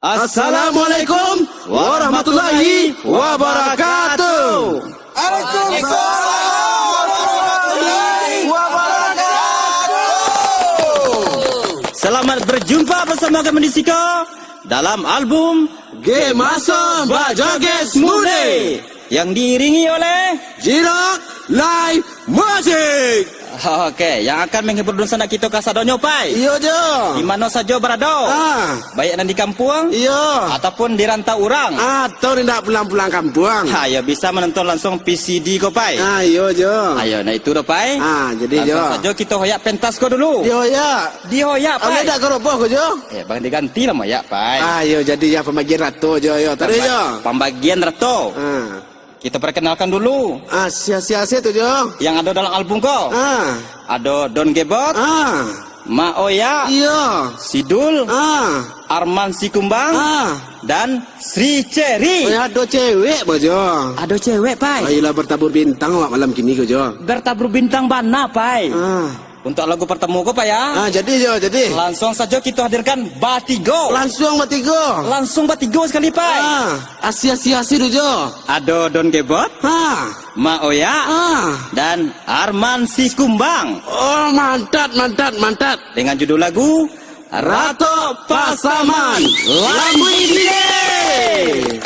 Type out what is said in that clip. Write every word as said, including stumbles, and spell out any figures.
Assalamualaikum warahmatullahi wabarakatuh. Waalaikumsalam warahmatullahi wabarakatuh. Selamat berjumpa bersama kami di siko dalam album Ge Maso Bajoges Mude yang diiringi oleh Jirok Live Music. Oke, yang akan menghibur dunsanak kito kasadonyo, Pai. Iyo, Jo. Di mano sajo barado. Ah. Baik nan di kampuang, iyo, ataupun di rantau urang. Atau indak pulang-pulang kampuang. Ha, yo bisa manonton langsung V C D ko, Pai. Ah, iyo, Jo. Ayo, nah itu doh, Pai. Ah, jadi, langsung Jo, sajo kito hoyak pentas ko dulu. Dihoyak. Dihoyak, Pai. Alun dak karoboh ko, Jo? Eh, bang diganti lah, mayak, Pai. Ah, iyo, jadi yang pambagian rato, Jo, yo. Tadi, Pamba-, Jo. Pambagian rato. Ah. Kita perkenalkan dulu. Ah, sia-sia tu, Jo? Yang ada dalam album ko. Ah. Ada Don Gebot. Ah. Mak Oya. Iya. Sidul. Ah. Arman Sikumbang. Ah. Dan Sri Cherry. Oh, ya, ada cewek, Bo, Jo. Ada cewek, Pai. Ayolah, bertabur bintang awak malam kini ko, Jo. Bertabur bintang bana, Pai. Ah. Untuk lagu pertama ko, Pai, ya. Ah, jadi, Jo, jadi. Langsung saja kita hadirkan batigo. Langsung batigo. Langsung batigo sekali, Pai. Ah, asi-asi-asi tu, Jo. Ado Don Gebot. Ha. Mak Oya. Ah. Dan Arman Sikumbang. Oh, mantap, mantap, mantap. Dengan judul lagu Ratok Pasaman. Lambuik Didek.